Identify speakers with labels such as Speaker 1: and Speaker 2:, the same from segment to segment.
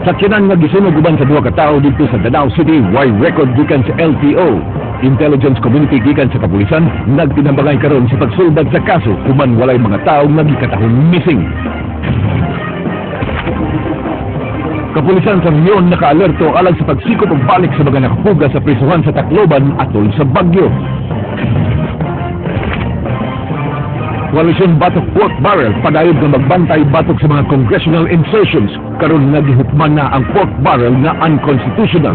Speaker 1: Sakyanan nga gisunog uban sa duha ka tawo didto sa Danao City, way record gikan sa LTO. Intelligence Community gikan sa kapulisan nagtinambangay karon sa pagsulbad sa kaso human walay mga tawo nga gikatahong missing. Kapulisan sa Leon nakaalerto alang sa pagsikop og balik sa mga nakapuga sa prisuhan sa Tacloban atol sa Bagyo. Koalisyon Batok Pork Barrel padayon nga magbantay batok sa mga congressional insertions karon nga gihukman na ang pork barrel nga unconstitutional.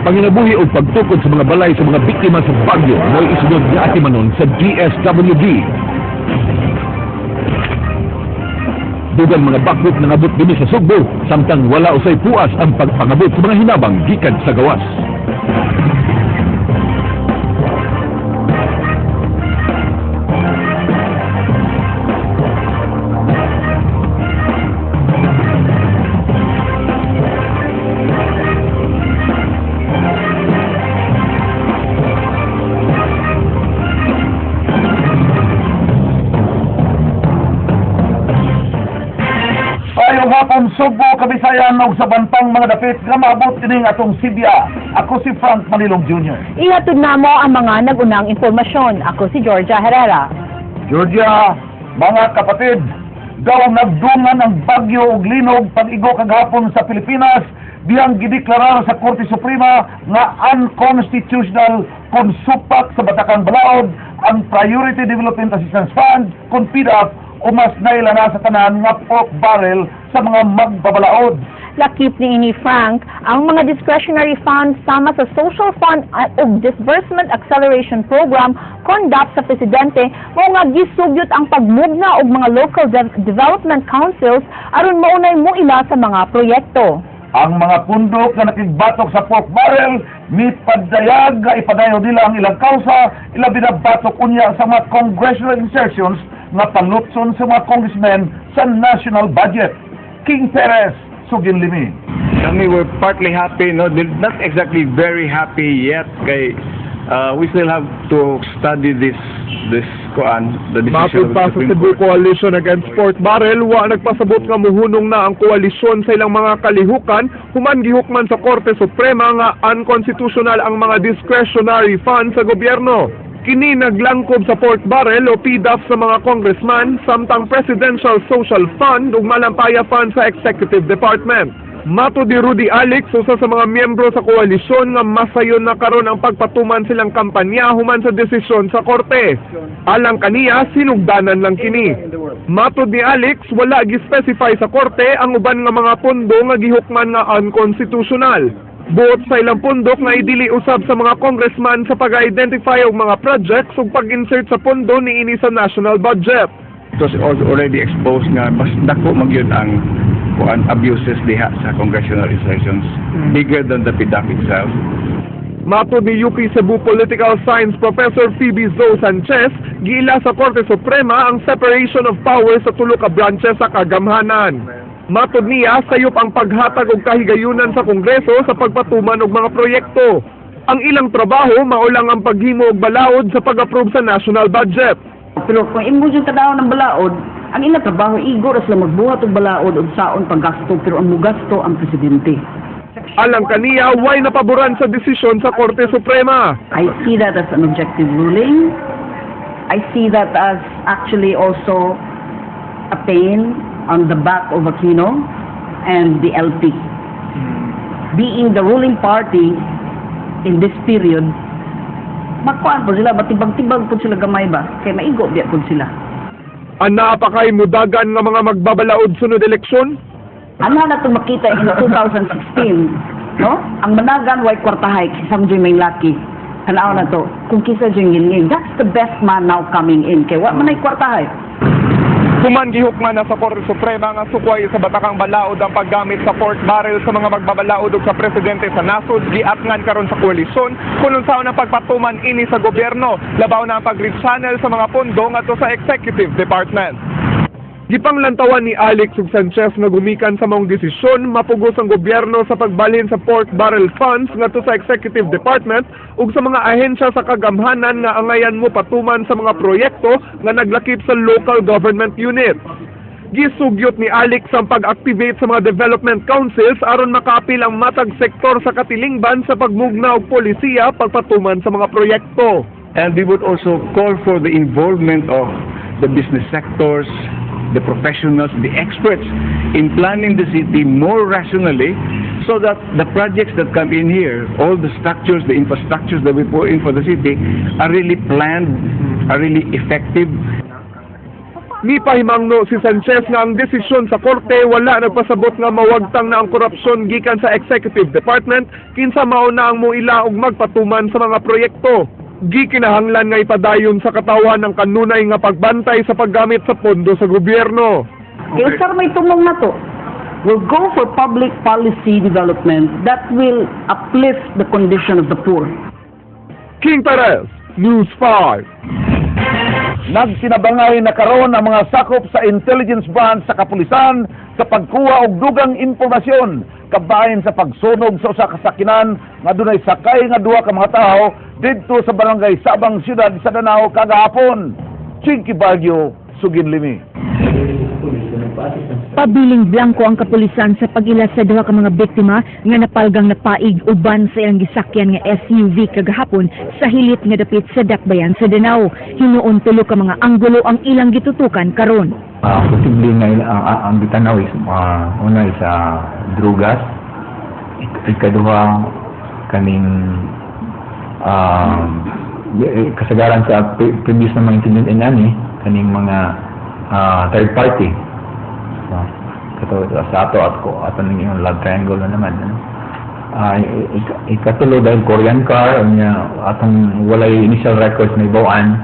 Speaker 1: Panginabuhi og pagtukod sa mga balay sa mga biktima sa Bagyo mo'y isunod nga atimanon sa DSWD. Dugang mga bakwit nangabot dinhi sa Sugbo samtang wala usay puas ang pagpangabot sa mga hinabang gikan sa gawas.
Speaker 2: Hapon Sugbo, Kabisayan ug sa bantang mga dapit nga maabot ining atong Sibya. Ako si Frank Manilong Jr.
Speaker 3: Ihatod namo ang mga nag-unang impormasyon. Ako si Georgia Herrera.
Speaker 2: Georgia, mga kapatid, daw nagdungan ang bagyo ug linog pag-igo kagahapon sa Pilipinas diyang gideklarar sa Korte Suprema nga unconstitutional kung supak sa Batakang Balaod ang Priority Development Assistance Fund kung PDAF o mas naila na sa tanan nga pork barrel sa mga magbabalaod.
Speaker 3: Lakip ni ini Frank, ang mga discretionary funds sama sa Social Fund ug Disbursement Acceleration Program conduct sa presidente mao nga gisugyot ang pagmugna og mga local development councils aron maunay moila sa mga proyekto.
Speaker 2: Ang mga pundok na nakigbatok sa pork barrel mipadayag nga ipadayon nila ang ilang kausa, ilabi na batok unya sa mga congressional insertions nga palutson sa mga congressmen sa national budget. King Perez, Sugin Limi.
Speaker 4: Kami were partly happy, no, not exactly very happy yet kay we still have to study this kuan, the decision
Speaker 5: Matod
Speaker 4: of the
Speaker 5: pa sa
Speaker 4: Supreme
Speaker 5: Cebu
Speaker 4: Court.
Speaker 5: Coalition Against Pork Barrel, wa nagpasabot nga muhunong na ang koalisyon sa ilang mga kalihukan human gihukman sa Korte Suprema nga unconstitutional ang mga discretionary funds sa gobyerno. Kini naglangkob sa pork barrel o PDAF sa mga congressman samtang Presidential Social Fund ug Malampaya Fund sa Executive Department. Mato di Rudy Alex, usa sa mga miyembro sa koalisyon nga masayon na karon ang pagpatuman silang kampanya human sa desisyon sa korte. Alang kaniya, sinugdanan lang kini. Matod ni Alex, wala gi-specify sa korte ang uban nga mga pondo nga gihukman nga unconstitutional. Buot sa ilang pundok nga idili usab sa mga congressman sa pag-identify og mga projects ug pag-insert sa pondo niini sa national budget.
Speaker 4: It was already exposed nga mas dako magyud ang kuan abuses diha sa congressional insertions, bigger than the PDAF itself.
Speaker 5: Matod ni UP Cebu Political Science Professor Phoebe Zo Sanchez, giila sa Korte Suprema ang separation of powers sa tulo ka branches sa kagamhanan. Matod niya, sayop ang paghatag og kahigayunan sa Kongreso sa pagpatuman og mga proyekto. Ang ilang trabaho mao lang ang paghimo og balaod sa pag-approve sa national budget.
Speaker 6: Pero kung imo yung tanaw ng balaod, ang ilang trabaho igo ra sila magbuhat og balaod og saon paggasto, pero ang mugasto ang presidente.
Speaker 5: Alang kaniya, way napaboran sa desisyon sa Korte Suprema.
Speaker 6: I see that as an objective ruling. I see that as actually also a pain on the back of Aquino and the LP. Being the ruling party in this period, makuan po sila, matibag-tibag po sila gamay ba? Kay maigo biya po sila.
Speaker 5: Ana pa kay mudagan nga mga magbabalaod sunod eleksyon?
Speaker 6: Ano na itong makita in 2016, no? Ang managan way kwartahay, kisam dyan may laki. Tanaw na to, kung kisa dyan ngin. That's the best man now coming in. Kay wa man ay kwartahay.
Speaker 5: Human gihukman na sa Korte Suprema nga sukway sa Batakang Balaod ang paggamit sa pork barrel sa mga magbabalaod ug sa presidente sa nasod, giatngan karon sa koalisyon kung unsaon ang pagpatuman ini sa gobyerno, labaw na ang pag-rechannel sa mga pondo ngadto sa Executive Department. Gipanglantawan ni Alex ug Sanchez nga gumikan sa maong desisyon mapugos ang gobyerno sa pagbalhin sa pork barrel funds ngadto sa Executive Department ug sa mga ahensya sa kagamhanan nga angayan mo patuman sa mga proyekto nga naglakip sa local government unit. Gisugyot ni Alex ang pag-activate sa mga development councils aron makaapil ang matag sektor sa katilingban sa pagmugna og polisiya pagpatuman sa mga proyekto.
Speaker 4: And we would also call for the involvement of the business sectors, the professionals, the experts in planning the city more rationally so that the projects that come in here, all the structures, the infrastructures that we put in for the city are really planned, are really effective.
Speaker 5: Mipahimangno si Sanchez nga ang desisyon sa korte wala nagpasabot nga mawagtang na ang korupsyon gikan sa Executive Department kinsa mao na ang moila og magpatuman sa mga proyekto. Gikinahanglan nga ipadayon sa katawan ang kanunay nga pagbantay sa paggamit sa pondo sa gobyerno.
Speaker 6: Okay. Kaya may tumong na to. We'll go for public policy development that will uplift the condition of the poor.
Speaker 5: King Perez, News 5.
Speaker 2: Nagtinabangay na karon ang mga sakop sa intelligence branch sa kapulisan sa pagkuha og dugang impormasyon kabahin sa pagsunog sa usa ka sakinan nga dunay sakay nga duha ka mga tawo didto sa barangay Sabang, Siyudad sa Danao kagahapon. Chinky Baguio, Suginlimi.
Speaker 7: Pabiling blanko ang kapulisan sa pag-ila sa duha ka mga biktima nga napalgang napaig uban sa ilang gisakyan nga SUV kagahapon sa hilit nga dapit sa Dakbayan sa Danao. Hinuon tulo ka mga anggulo ang ilang gitutukan karon.
Speaker 8: Posible nga ang gitanaw is una is drugas, ikaduha kaning kasagaran sa previous na mga incident in ani kaning mga third party. So, kato sa ato at ko ato ning yung love triangle na naman, ano? Ikatulo dahil Korean car unya atong walay initial records na ibawaan,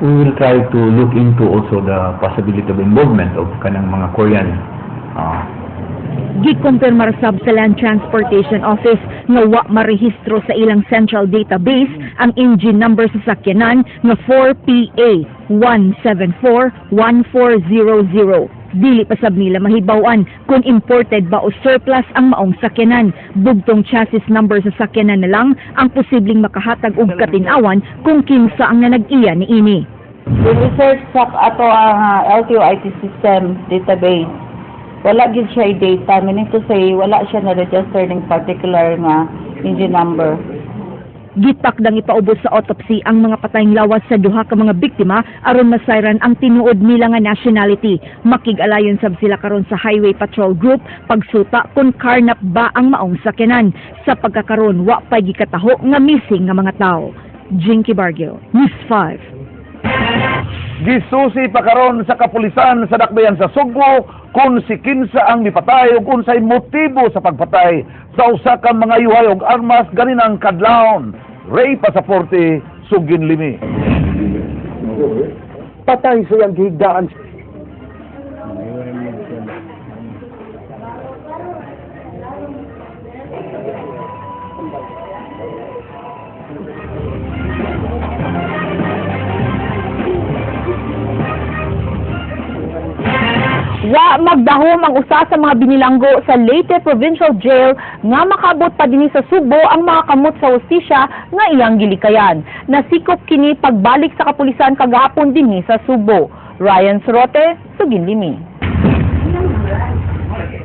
Speaker 8: we will try to look into also the possibility of involvement of kanang mga Korean.
Speaker 7: Gikumpirmar sab sa Land Transportation Office nga wa marehistro sa ilang central database ang engine number sa sakyanan nga 4PA 1741400. Dili pa sab nila mahibaw-an kung imported ba o surplus ang maong sakyanan. Bugtong chassis number sa sakyanan na lang ang posibleng makahatag og katinawan kung kinsa ang nanag-iya niini.
Speaker 9: We research sa ato ang LTO IT system database. Wala gid siya data, meaning to say wala siya na-register ning particular nga engine number.
Speaker 7: Gitakdang ipaubos sa autopsy ang mga patayng lawas sa duha ka mga biktima aron masayran ang tinuod nila nga nationality. Makig-alayon sab sila karon sa Highway Patrol Group pagsuta kung carnap ba ang maong sakyanan. Sa pagkakaron wa pay gikataho nga missing nga mga tawo. Jinky Bargio, News 5.
Speaker 2: Gisusi pa karon sa kapulisan sa Dakbayan sa Sugbo kung si kinsa ang mipatay ug unsay motibo sa pagpatay sa usa ka mga yuhay og armas ganinang kadlawon. Ray Pasaporte, Suginlimi.
Speaker 5: Patay sa iyang gihigdaan.
Speaker 3: Wa magdahom ang usa sa mga binilanggo sa Leyte Provincial Jail nga makabot pa dinhi sa Sugbo ang mga kamot sa hustisya nga iyang gilikayan. Nasikop kini pagbalik sa kapulisan kagahapon dinhi sa Sugbo. Ryan Sorote, Suginlimi.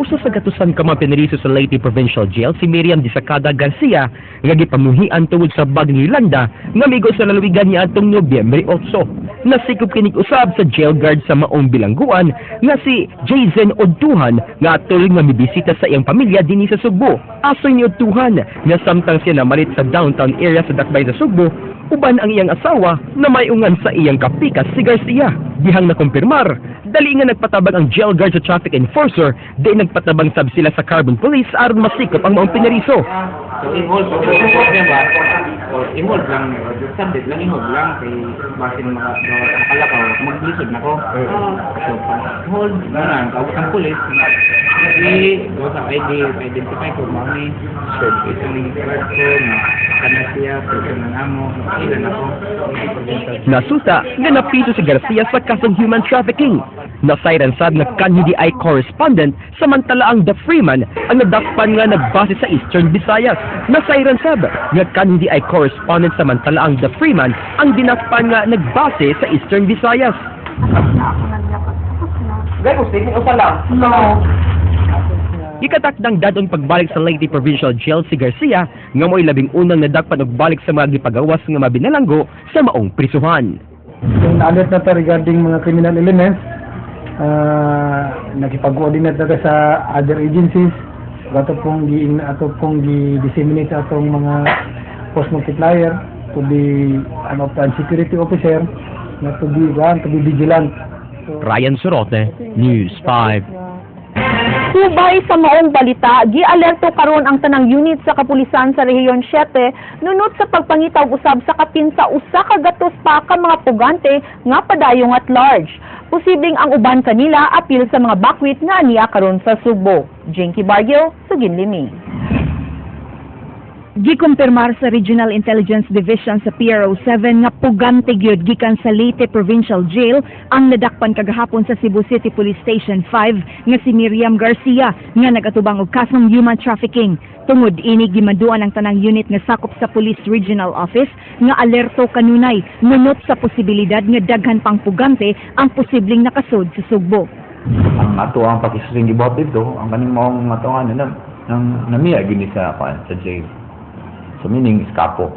Speaker 10: Usa sa gatusan ka mga pineriso sa Leyte Provincial Jail si Miriam Disacada Garcia nga gipamuhian tungod sa bag ni Yolanda nga migo sa lalawigan niadtong Nobyembre 8. Nasikop kinig usab sa jail guard sa maong bilangguan nga si Jason Odtuhan nga atuloy nga mibisita sa iyang pamilya dinhi sa Sugbo. Asoy ni Odtuhan nga samtang siya namalit sa downtown area sa Dakbay sa Sugbo uban ang iyang asawa na mayungan sa iyang kapikas si Garcia. Dihang nakumpirmar, dali nga nagpatabang ang jail guard sa traffic enforcer, di nagpatabang sab sila sa carbon police aron masikop ang maong pineriso.
Speaker 11: So i-hold po niya ba? Or i-hold lang, sabit lang, i-hold lang kay basin mga makalakaw, maglisod na ko. So pag hold na na, kaabot ang pulis, i go sa ID, identify ko mami, ito ning card ko, na kana siya, person na namo, ilan ako.
Speaker 10: Nasuta nga napiso si Garcia sa kasong human trafficking. Nasayran sad nga kanhi di ay correspondent samantala ang The Freeman ang nadakpan nga nagbase sa Eastern Visayas. Nasayran sab nga kanhi di ay correspondent samantala ang The Freeman ang dinakpan nga nagbase sa Eastern Visayas.
Speaker 11: Gay ko statement usa lang.
Speaker 6: No.
Speaker 10: Gikatakdang dadon pagbalik sa Leyte Provincial Jail si Garcia nga mo'y 11 ang nadakpan og balik sa mga gipagawas nga mabinalanggo sa maong prisuhan.
Speaker 12: Yung na-alert na ta regarding mga criminal elements, nakipag-coordinate na ta sa other agencies, ato pong gi-disseminate sa atong mga force multiplier to be ano, security officer na to be vigilant. So,
Speaker 10: Ryan Sorote, News 5.
Speaker 3: Subay sa maong balita, gialerto karon ang tanang unit sa kapulisan sa Rehiyon 7 nunot sa pagpangitaw usab sa kapin sa 100 pa ka mga pugante nga padayong at large. Posibleng ang uban kanila apil sa mga bakwit nga aniya karon sa Sugbo. Jinky Bargio, Sugin Limi.
Speaker 7: Gikumpirmar sa Regional Intelligence Division sa PRO 7 nga pugante gyud gikan sa Leyte Provincial Jail ang nadakpan kagahapon sa Cebu City Police Station 5 nga si Miriam Garcia nga nagatubang og kasong human trafficking. Tungod ini, gimanduan ang tanang unit nga sakop sa Police Regional Office nga alerto kanunay nunot sa posibilidad nga daghan pang pugante ang posibleng nakasud sa Sugbo.
Speaker 8: Ang ato ang pakisusing gibuhat dito, ang kaning maong ato ano na nang namiya gini sa kuan sa jail. So meaning iskapo.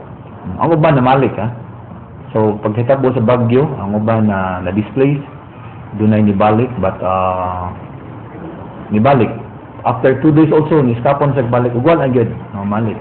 Speaker 8: Ang uban na malik ha. So pagkatabo sa Bagyo, ang uban na na-displace, dunay nibalik, but nibalik. After 2 days also ni iskapon sa balik ug wala gyud no malik.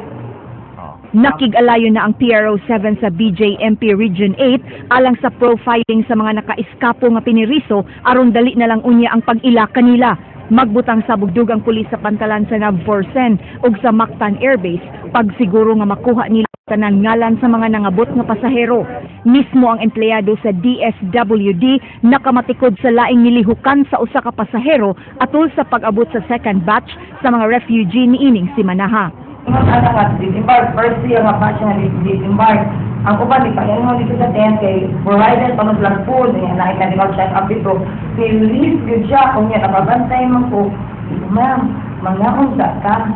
Speaker 7: Nakig-alayo na ang PRO 7 sa BJMP Region 8 alang sa profiling sa mga nakaiskapo nga piniriso aron dali na lang unya ang pag-ila kanila. Magbutang sa bugdug ang pulis sa pantalan sa Navforsen ug sa Mactan Air Base pagsiguro nga makuha nila tanan ngalan sa mga nangabot nga pasahero. Mismo ang empleyado sa DSWD nakamatikod sa laing nilihukan sa usa ka pasahero atol sa pag-abot sa second batch sa mga refugee niining simanaha.
Speaker 13: Ingon ana nga disembark, first year nga batch nga disembark. Ang uban ni paingon dito sa tent kay provided pa man lang food, niya na medical check up dito. Ni-release gyud siya kung niya nakabantay man ko. "Ma'am, mangaon sa ka."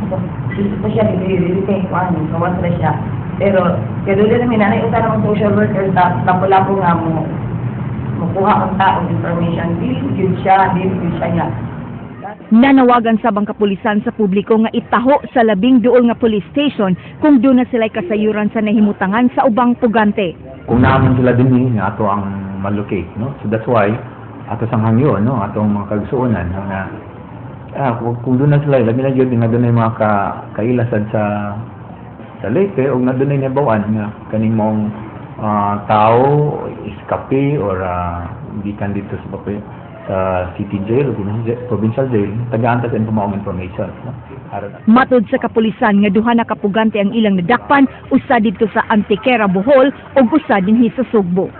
Speaker 13: Dito pa siya dili kay kuan, gawas ra siya. Pero kay dili namin nanay usa namang social worker sa Lapu-Lapu nga mo mukuha ang taong information. Dili gyud siya, dili gyud siya niya.
Speaker 7: Nanawagan sa bang kapulisan sa publiko nga itaho sa labing duol nga police station kung doon na sila'y kasayuran sa nahimutangan sa ubang pugante.
Speaker 8: Kung naman sila dinhi nga ato ang malocate, no? So that's why ato sang hangyo, no, atong mga kagsuonan, no, na kung doon na sila, labi na gyud nga dunay mga kailasad sa Leyte og na dunay nabawan nga kaning maong tao escape or gikan dito sa papel sa city jail o provincial jail, tagaan ta sa maong information, no, aron
Speaker 7: Matod sa kapulisan nga duha na kapugante ang ilang nadakpan, usa didto sa Antequera, Bohol ug usa dinhi sa Sugbo.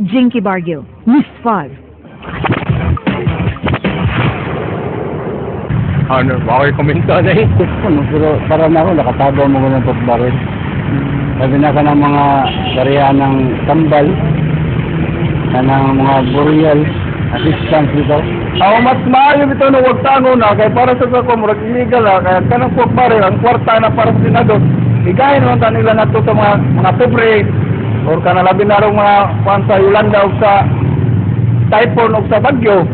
Speaker 7: Jinky Bargil, News 5.
Speaker 5: Ano, baka komento na eh.
Speaker 4: Ano, pero para na ako, nakatabaw mo ko ng pork barrel. Sabi na ka ng mga bariya ng tambal, kanang mga burial, assistance dito.
Speaker 5: Ako mas maayo bitaw na wag tango na kay para sa ako murag illegal ah, kaya kanang pork barrel ang kwarta na para sa senador, igahin naman ta nila nato sa mga pobre or kana labi na rong mga kuan sa Yolanda o sa typhoon o sa Bagyo.